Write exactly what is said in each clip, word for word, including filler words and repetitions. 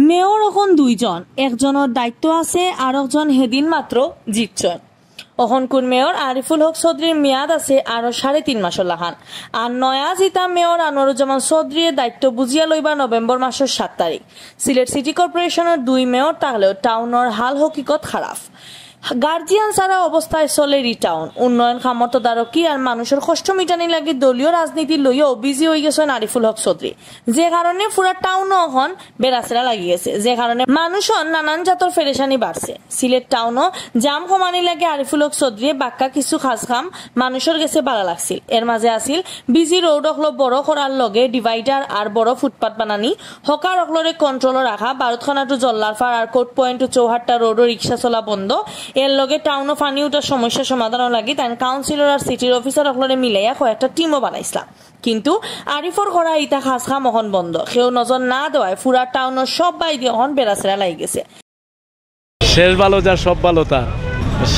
মেয়র অখন দুইজন, একজনর দায়িত্ব আছে, আরকজন হেদিন মাত্র জিতছইন। অখনকুর মেয়র আরিফুল হক চৌধুরীর মেয়াদ আছে আরো সাড়ে তিন মাসর লাখান। আর নয়া জিতা মেয়র আনোয়ারুজ্জামান চৌধুরীয়ে দায়িত্ব বুঝিয়া লইবা নভেম্বর মাসর সাত তারিখ। সিলেট সিটি কর্পোরেশনর দুই মেয়র থাকলেও টাউনর হাল হকিকত খারাপ। গার্জিয়ান ছাড়া অবস্থায় চলের ই টাউন। উন্নয়ন কামর তদারকি আর মানুষর কষ্ট মিটানি লাগি দলীয় রাজনীতি লইয়াও বিজি অইগেছইন আরিফুল হক চৌধুরী, যে কারণে পুরা টাউনও অখন বেড়াছেড়া লাগি গেছে, যে কারণে মানুষর নানান জাতর পেরেশানি বাড়ছে। সিলেট টাউনও জাম কমানি লাগি আরিফুল হক চৌধুরীয়ে বাক্কা কিছু খাস কাম মানুষর গেছে ভালা লাগছিল। এর মাঝে আছিল বিজি রোড অকলো বড় করার লগে ডিভাইডার আর বড় ফুটপাত বানানি, হকার অকলরে কন্ট্রোলও রাখা, বারুদখানা টু জল্লারপাড় আর কোর্ট পয়েন্ট টু চৌহাট্টা রোডও রিক্সা চলা বন্ধ। এর লগে টাউনও পানি উঠার সমস্যা সমাধানও লাগি তাইন কাউন্সিলর আর সিটির অফিসার অকলরে মিলাইয়া কয়েকটা টিমও বানাইছলা। কিন্তু আরিফর করা ইতা খাস কাম অখন বন্ধ। কেউ নজর না দেওয়ায় পুরা টাউনর সব বায়দি অখন বেড়াছেড়া লাগি গেছে। শেষ ভালো যার সব ভালো তার।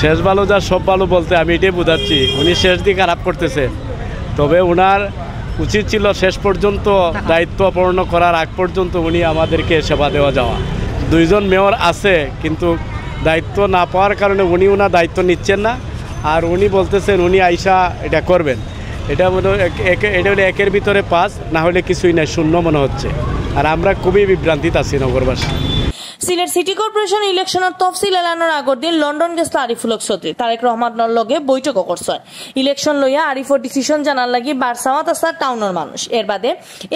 শেষ ভালো যার সব ভালো বলতে আমি এটাই বুঝাচ্ছি, উনি শেষ দিক খারাপ করতেছে, তবে ওনার উচিত ছিল শেষ পর্যন্ত দায়িত্ব পালন করার আগ পর্যন্ত উনি আমাদেরকে সেবা দেওয়া যাওয়া। দুইজন মেয়র আছে, কিন্তু দায়িত্ব না পাওয়ার কারণে উনি ওনার দায়িত্ব নিচ্ছেন না। আর উনি বলতেছেন উনি আইসা এটা করবেন। এটা মনে হয় এক-, এক-, এটা হলো একের ভিতরে পাঁচ, না হলে কিছুই নাই, শূন্য মনে হচ্ছে। আর আমরা খুবই বিভ্রান্তিত আছি নগরবাসী। সিলেট সিটি কর্পোরেশন ইলেকশনর তফসিল এলানোর আগর দিন লন্ডন গেছলা আরিফুল হক চৌধুরী। তারেক রহমানর লগে বৈঠকও করছইন। ইলেকশন লইয়া আরিফর ডিসিশন জানার লাগি বার্সাওয়াত আছলা টাউনর মানুষ। এর বাদে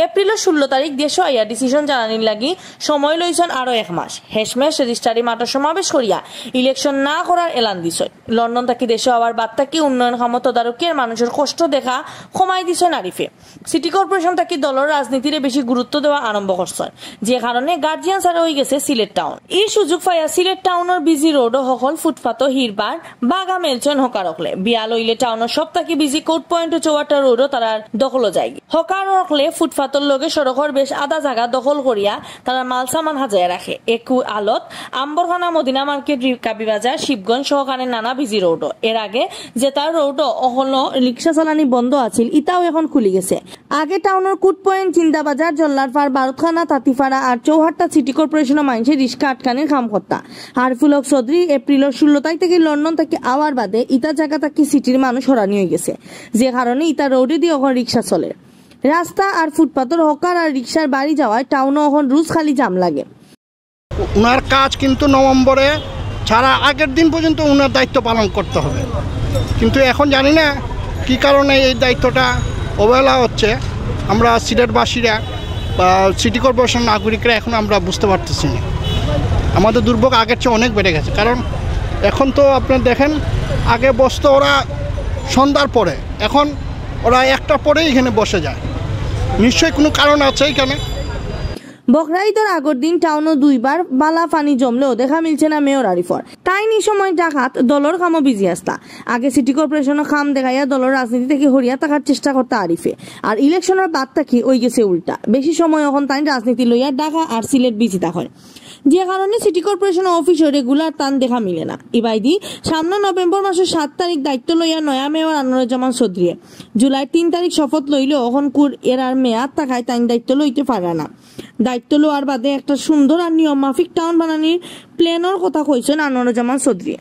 এপ্রিলর ষোলো তারিখ দেশও আইয়া ডিসিশন জানানির লাগি সময় লইছইন আরো এক মাস। হেশমেশ রেজিস্ট্রারি মাঠর সমাবেশ করিয়া ইলেকশন না করার এলান দিছইন। লন্ডন থাকি দেশও আবার বাদ থাকি উন্নয়ন কামর তদারকি আর মানুষর কষ্ট দেখা কমাই দিছইন আরিফে। সিটি কর্পোরেশন থাকি দলর রাজনীতিরে বেশি গুরুত্ব দেওয়া আরম্ভ করছইন, যে কারণে গার্জিয়ান ছাড়া অইগেছে সিলেট টাউন। ই সুযোগ পাইয়া সিলেট টাউনর বিজি রোডও হকল ফুটপাতও হিরবার বাগা মেলছইন হকার অকলে। বিয়াল অইলে টাউনর সব থাকি বিজি কোর্ট পয়েন্ট ও চৌহাট্টা রোডও তারার দখলো যায়গি। হকার অকলে ফুটপাতর লগে সড়কর বেশ আধা জাগা দখল করিয়া তারা মাল সামান হাজাইয়া রাখে। একু আলত আম্বরখানা, মদিনা মার্কেট, রি-, কাবিবাজার, শিবগঞ্জ সহকারে নানা বিজি রোডও। এর আগে যেতার রোডও অকলো রিক্সা চালানি বন্ধ আছিল, ইতাও এখন খুলি গেছে। আগে টাউনর কুট পয়েন্ট, জিন্দাবাজার, জল্লারপাড়, বারুদখানা, তাঁতিপাড়া আর চৌহাট্টা সিটি কর্পোরেশনর মাইনষে রিক্সা আটকানির কাম করতা। আরিফুল হক চৌধুরী এপ্রিলর ষোলো তারিখ থাকি লন্ডন থাকি আওয়ার বাদে ইতা জাগা থাকি সিটির মানুষ হরানি অইগেছে, যে কারণে ইতা রোডেদি অখন রিক্সা চলের। রাস্তা আর ফুটপাতর হকার আর রিক্সার বাড়ি যাওয়ায় টাউনও অখন রুজ খালি জাম লাগে। ওনার কাজ কিন্তু নভেম্বরে ছাড়া আগের দিন পর্যন্ত ওনার দায়িত্ব পালন করতে হবে, কিন্তু এখন জানি না কি কারণে এই দায়িত্বটা অবহেলা হচ্ছে। আমরা সিলেটবাসীরা বা সিটি কর্পোরেশন নাগরিকরা এখন আমরা বুঝতে পারতেছি না। আমাদের দুর্ভোগ আগের চেয়ে অনেক বেড়ে গেছে, কারণ এখন তো আপনারা দেখেন, আগে বসতো ওরা সন্ধ্যার পরে, এখন ওরা একটার পরেই এখানে বসে যায়। নিশ্চয়ই কোনো কারণ আছে এখানে। বকরা ইদর আগর দিন টাউনও দুইবার বালা পানি জমলেও দেখা মিলছে না মেয়র আরিফর। তাইন ই সময় ঢাকাত দলর কামও বিজি আছলা। আগে সিটি কর্পোরেশনর কাম দেখাইয়া দলর রাজনীতি থাকি হরিয়া থাকার চেষ্টা করতা আরিফে, আর ইলেকশনর বাদ থাকি অইগেছে উল্টা। বেশি সময় অখন তাইন রাজনীতি লইয়া ঢাকা আর সিলেট বিজি থাকইন, যে কারণে সিটি কর্পোরেশন অফিসও রেগুলার তান দেখা মিলে না। ইবায়দি সামনে নভেম্বর মাসর সাত তারিখ দায়িত্ব লইয়া নয়া মেয়র আনোয়ারুজ্জামান চৌধুরীয়ে জুলাই তিন তারিখ শপথ লইলেও অখনকুর এরার মেয়াদ থাকায় তাইন দায়িত্ব লইতে পাররা না। দায়িত্ব লওয়ার বাদে একটা সুন্দর আর নিয়ম মাফিক টাউন বানানির প্ল্যানর কথা কইছইন আনোয়ারুজ্জামান চৌধুরী।